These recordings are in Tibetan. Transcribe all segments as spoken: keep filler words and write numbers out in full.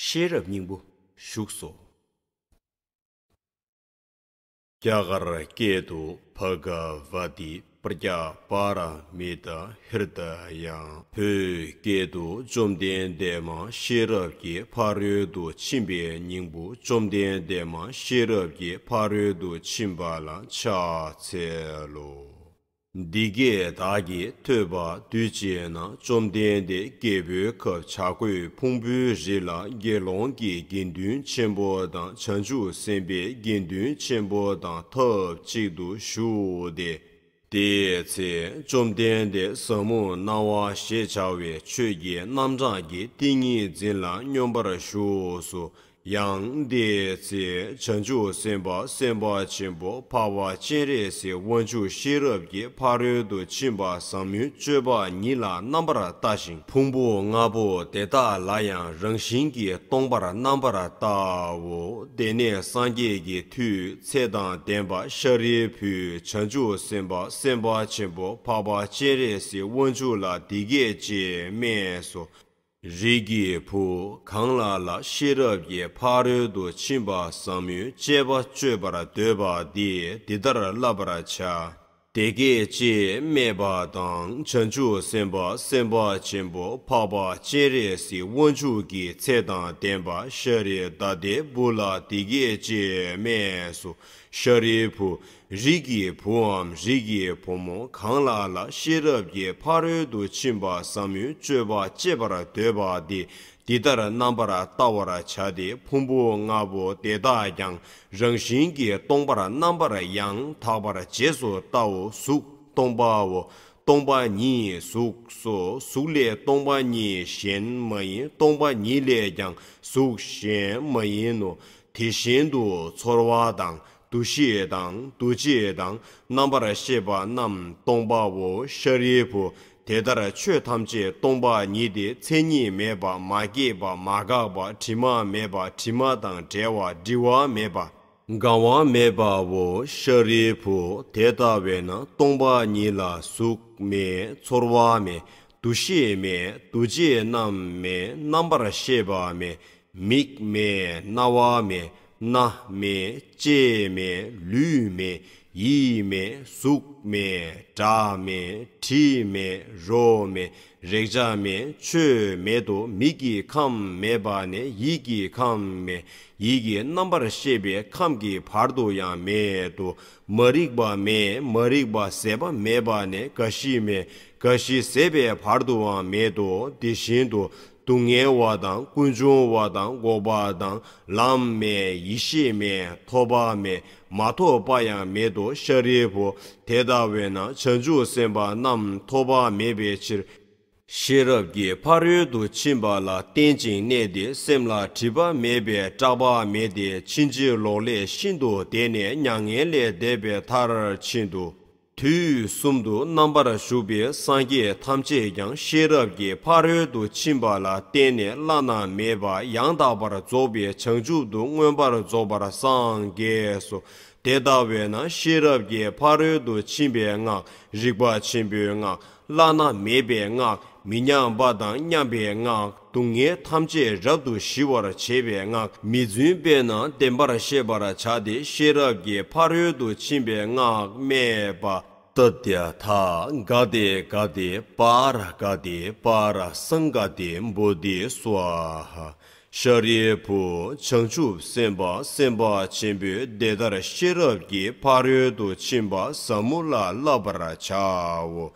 ཤེས་རབ་སྙིང་པོ་བཞུགས་སོ། རྒྱ་གར་སྐད་དུ། བྷ་ག་ཝ་ཏི་པྲཛྙཱ་པཱ་ར་མི་ཏ་ཧྲྀ་ད་ཡ། བོད་སྐད་དུ། བཅོམ་ལྡན་འདས་མ་ཤེས་རབ་ཀྱི་ཕ་རོལ་ཏུ་ཕྱིན་པའི་སྙིང་པོ། བཅོམ་ལྡན་འདས་མ་ཤེས་རབ་ཀྱི་ཕ་རོལ་ཏུ་ཕྱིན་པ་ལ་ཕྱག་འཚལ་ལོ། འདི་སྐད་བདག་གིས་ཐོས་པ་དུས་གཅིག་ན། བཅོམ་ལྡན་འདས་རྒྱལ་པོའི་ཁབ་བྱ་རྒོད་ཕུང་པོའི་རི་ལ་དགེ་སློང་གི་དགེ་འདུན་ཆེན་པོ་དང་། བྱང་ཆུབ་སེམས་དཔའི་དགེ་འདུན་ཆེན་པོ་དང་ཐབས་གཅིག་ཏུ་བཞུགས་ཏེ། དེའི་ཚེ་བཅོམ་ལྡན་འདས་ཟབ་མོ་སྣང་བ་ཞེས་བྱ་བའི་ཆོས་ཀྱི་རྣམ་གྲངས་ཀྱི་ཏིང་ངེ་འཛིན་ལ་སྙོམས་པར་ཞུགས་སོ། ཡང་དེའི་ཚེ་བྱང་ཆུབ་སེམས་དཔའ་སེམས་དཔའ་ཆེན་པོ་འཕགས་པ་སྤྱན་རས་གཟིགས་དབང་ཕྱུག་ཤེས་རབ་ཀྱི་ཕ་རོལ་ཏུ་ཕྱིན་པ་ཟབ་མོའི་སྤྱོད་པ་ཉིད་ལ་རྣམ་པར་ལྟ་ཞིང་། ཕུང་པོ་ལྔ་པོ་དེ་དག་ལ་ཡང་རང་བཞིན་གྱིས་སྟོང་པར་རྣམ་པར་བལྟའོ། དེ་ནས་སངས་རྒྱས་ཀྱི་མཐུས་ཚེ་དང་ལྡན་པ་ཤཱ་རིའི་བུས་བྱང་ཆུབ་སེམས་དཔའ་སེམས་དཔའ་ཆེན་པོ་འཕགས་པ་སྤྱན་རས་གཟིགས་དབང་ཕྱུག་ལ་འདི་སྐད་ཅེས་སྨྲས་སོ། རིགས་ཀྱི་བུ། གང་ལ་ལ་ཤེས་རབ་ཀྱི་ཕ་རོལ་ཏུ་ཕྱིན་པ་ཟབ་མོའི་སྤྱད་པ་སྤྱོད་པར་འདོད་པ་འདིས་འདི་ལྟར་བསླབ་པར་བྱ། དེ་སྐད་ཅེས་སྨྲས་པ་དང་། བྱང་ཆུབ་སེམས་དཔའ་སེམས་དཔའ་ཆེན་པོ་འཕགས་པ་སྤྱན་རས་གཟིགས་དབང་ཕྱུག་གིས་ཚེ་དང་ལྡན་པ་ཤཱ་རི་དྭ་ཏིའི་བུ་ལ་འདི་སྐད་ཅེས་སྨྲས་སོ། ཤཱ་རིའི་བུ། རིགས་ཀྱི་བུའམ་རིགས་ཀྱི་བུ་མོ་གང་ལ་ལ་ཤེས་རབ་ཀྱི་ཕ་རོལ་ཏུ་ཕྱིན་པ་ཟབ་མོའི་སྤྱོད་པ་སྤྱད་པར་འདོད་པ་དེ་འདི་ལྟར་རྣམ་པར་བལྟ་བར་བྱ་སྟེ། ཕུང་པོ་ལྔ་པོ་དེ་དག་ཀྱང་རང་བཞིན་གྱིས་སྟོང་པར་རྣམ་པར་ཡང་དག་པར་རྗེས་སུ་བལྟའོ། གཟུགས་སྟོང་པའོ། སྟོང་པ་ཉིད་གཟུགས་སོ། གཟུགས་ལས་སྟོང་པ་ཉིད་གཞན་མ་ཡིན། སྟོང་པ་ཉིད་ལས་ཀྱང་གཟུགས་གཞན་མ་ཡིན་ནོ། དེ་བཞིན་དུ་ཚོར་བ་དང་། འདུ་ཤེས་དང་། འདུ་བྱེད་དང་། རྣམ་པར་ཤེས་པ་རྣམས་སྟོང་པའོ། ཤཱ་རིའི་བུ། དེ་ལྟར་ཆོས་ཐམས་ཅད་སྟོང་པ་ཉིད་དེ། མཚན་ཉིད་མེད་པ། མ་སྐྱེས་པ། མ་འགགས་པ། དྲི་མ་མེད་པ། དྲི་མ་དང་བྲལ་བ། བྲི་བ་མེད་པ། གང་བ་མེད་པའོ། ཤཱ་རིའི་བུ། དེ་ལྟ་བས་ན་སྟོང་པ་ཉིད་ལ་གཟུགས་མེད། ཚོར་བ་མེད། འདུ་ཤེས་མེད། འདུ་བྱེད་རྣམས་མེད། རྣམ་པར་ཤེས་པ་མེད། མིག་མེད། རྣ་བ་མེད། སྣ་མེད། ལྕེ་མེད། ལུས་མེད། ཡིད་མེད། གཟུགས་མེད། སྒྲ་མེད། དྲི་མེད། རོ་མེད། རེག་བྱ་མེད། ཆོས་མེད་དོ། མིག་གི་ཁམས་མེད་པ་ནས་ཡིད་ཀྱི་ཁམས་མེད། ཡིད་ཀྱི་རྣམ་པར་ཤེས་པའི་ཁམས་ཀྱི་བར་དུ་ཡང་མེད་དོ། མ་རིག་པ་མེད། མ་རིག་པ་ཟད་པ་མེད་པ་ནས་རྒ་ཤི་མེད། རྒ་ཤི་ཟད་པའི་བར་དུའང་མེད་དོ། དེ་བཞིན་དུ། སྡུག་བསྔལ་བ་དང་། ཀུན་འབྱུང་བ་དང་། འགོག་པ་དང་། ལམ་མེད། ཡེ་ཤེས་མེད། ཐོབ་པ་མེད། མ་ཐོབ་པ་ཡང་མེད་དོ། ཤཱ་རིའི་བུ། དེ་ལྟ་བས་ན་བྱང་ཆུབ་སེམས་དཔའ་རྣམས་ཐོབ་པ་མེད་པའི་ཕྱིར། ཤེས་རབ་ཀྱི་ཕ་རོལ་ཏུ་ཕྱིན་པ་ལ་བརྟེན་ཅིང་གནས་ཏེ། སེམས་ལ་སྒྲིབ་པ་མེད་པའི་སྐྲག་པ་མེད་དེ། ཕྱིན་ཅི་ལོག་ལས་ཤིན་ཏུ་འདས་ནས་མྱ་ངན་ལས་འདས་པའི་མཐར་ཕྱིན་ཏོ། དུས་གསུམ་དུ་རྣམ་པར་བཞུགས་པའི་སངས་རྒྱས་ཐམས་ཅད་ཀྱང་ཤེས་རབ་ཀྱི་ཕ་རོལ་ཏུ་ཕྱིན་པ་ལ་བརྟེན་ནས་བླ་ན་མེད་པ་ཡང་དག་པར་རྫོགས་པའི་བྱང་ཆུབ་ཏུ་མངོན་པར་རྫོགས་པར་སངས་རྒྱས་སོ། དེ་ལྟ་བས་ན་ཤེས་རབ་ཀྱི་ཕ་རོལ་ཏུ་ཕྱིན་པའི་སྔགས། རིག་པ་ཆེན་པོའི་སྔགས། བླ་ན་མེད་པའི་སྔགས། མི་མཉམ་པ་དང་མཉམ་པའི་སྔགས། སྡུག་བསྔལ་ཐམས་ཅད་རབ་ཏུ་ཞི་བར་བྱེད་པའི་སྔགས། མི་བརྫུན་པས་ན་བདེན་པར་ཤེས་པར་བྱ་སྟེ། ཤེས་རབ་ཀྱི་ཕ་རོལ་ཏུ་ཕྱིན་པའི་སྔགས་སྨྲས་པ། ཏདྱ་ཐཱ། ག་ཏེ་ག་ཏེ་པཱ་ར་ག་ཏེ་པཱ་ར་སཾ་ག་ཏེ་བོ་དྷི་སྭཱ་ཧཱ། ཤཱ་རིའི་བུ། བྱང་ཆུབ་སེམས་དཔའ་སེམས་དཔའ་ཆེན་པོས་དེ་ལྟར་ཤེས་རབ་ཀྱི་ཕ་རོལ་ཏུ་ཕྱིན་པ་ཟབ་མོ་ལ་བསླབ་པར་བྱའོ།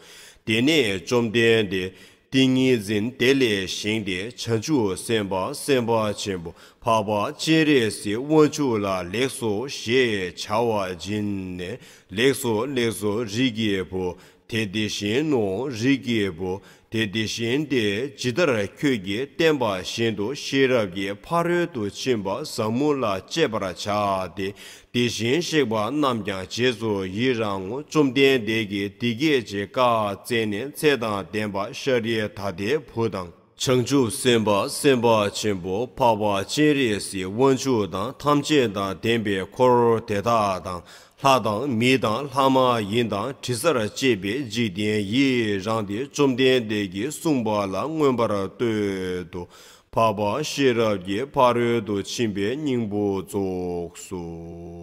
དེ་ནས་བཅོམ་ལྡན་འདས་ཏིང་ངེ་འཛིན་དེ་ལས་བཞེངས་ཏེ། བྱང་ཆུབ་སེམས་དཔའ་སེམས་དཔའ་ཆེན་པོ་འཕགས་པ་སྤྱན་རས་གཟིགས་དབང་ཕྱུག་ལ་ལེགས་སོ་ཞེས་བྱ་བ་བྱིན་ནས། ལེགས་སོ་ལེགས་སོ་རིགས་ཀྱི་བུ། དེ་དེ་བཞིན་ནོ། རིགས་ཀྱི་བུ། དེ་དེ་བཞིན་ཏེ། ཇི་ལྟར་ཁྱོད་ཀྱིས་བསྟན་པ་བཞིན་དུ་ཤེས་རབ་ཀྱི་ཕ་རོལ་ཏུ་ཕྱིན་པ་ཟབ་མོ་ལ་སྤྱད་པར་བྱ་སྟེ། དེ་བཞིན་གཤེགས་པ་རྣམས་ཀྱང་རྗེས་སུ་ཡི་རང་ངོ་། བཅོམ་ལྡན་འདས་ཀྱིས་འདི་སྐད་ཅེས་བཀའ་སྩལ་ནས། ཚེ་དང་ལྡན་པ་ཤཱ་རི་དྭ་ཏིའི་བུ་དང་། བྱང་ཆུབ་སེམས་དཔའ་སེམས་དཔའ་ཆེན་པོ་འཕགས་པ་སྤྱན་རས་གཟིགས་དབང་ཕྱུག་དང་། ཐམས་ཅད་དང་ལྡན་པའི་འཁོར་དེ་དག་དང་། ལྷ་དང་མི་དང་ལྷ་མ་ཡིན་དང་། དྲི་ཟར་བཅས་པའི་འཇིག་རྟེན་ཡི་རངས་ཏེ། བཅོམ་ལྡན་འདས་ཀྱིས་གསུངས་པ་ལ་མངོན་པར་བསྟོད་དོ། འཕགས་པ་ཤེས་རབ་ཀྱི་ཕ་རོལ་ཏུ་ཕྱིན་པའི་སྙིང་པོ་རྫོགས་སོ།